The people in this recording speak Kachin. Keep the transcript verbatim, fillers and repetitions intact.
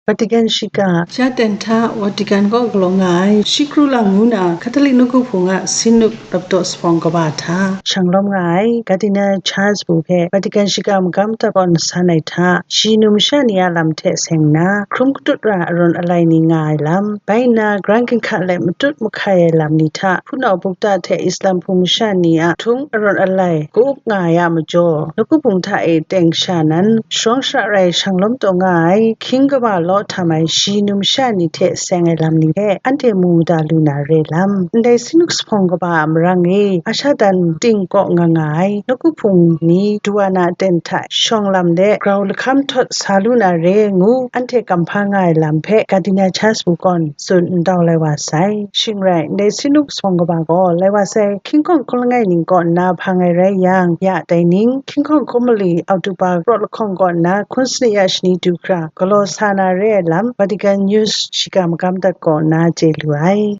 Vatican Shiga. Sha ten hta Vatican kaw galaw nga ai, shi kru lang ngu na Catholic Nawku Hpung a Synod Lapdaw Sahpawng Kaba hta shanglawm nga ai Cardinal Charles Bo hpe Vatican Shiga magam tat kaw nsan ai hta, shi numsha ni a lam hte seng nna, hkrum katut ra arawn alai ni nga ai lam, bai nna, Grand Ginhka let matut mahkai ai lam ni hta, hpunau bukta hte Islam hpung masha ni a htung arawn alai ka-up nga ai a majaw, Nawku Hpung hta e teng sha nan, sharawng shara rai shanglawm taw nga ai, hkying kaba law htam ai shi numsha ni hte seng ai lam ni hpe anhte mu mada lu na re lam. Ndai Synod Sahpawng Kaba a marang e, Asha dan ting kaw nga nga ai Nawku Hpung ni Duwana ten hta shawng lam de grau lahkam htawt sa lu na re ngu anhte kamhpa nga ai lam hpe Cardinal Charles Bo gaw tsun ndau lai wa sai. Shing rai, ndai Synod Sahpawng Kaba gaw lai wa sai, hkying hkawng hkun langai ning kaw nna hpang ai rai yang, ya dai ning, hkying hkawng hkun mali October rawt lahkawng kaw nna hkun sanit ya shani du hkra galaw sa na re ai lam Vatican News shiga magam tat kaw nna chye lu ai.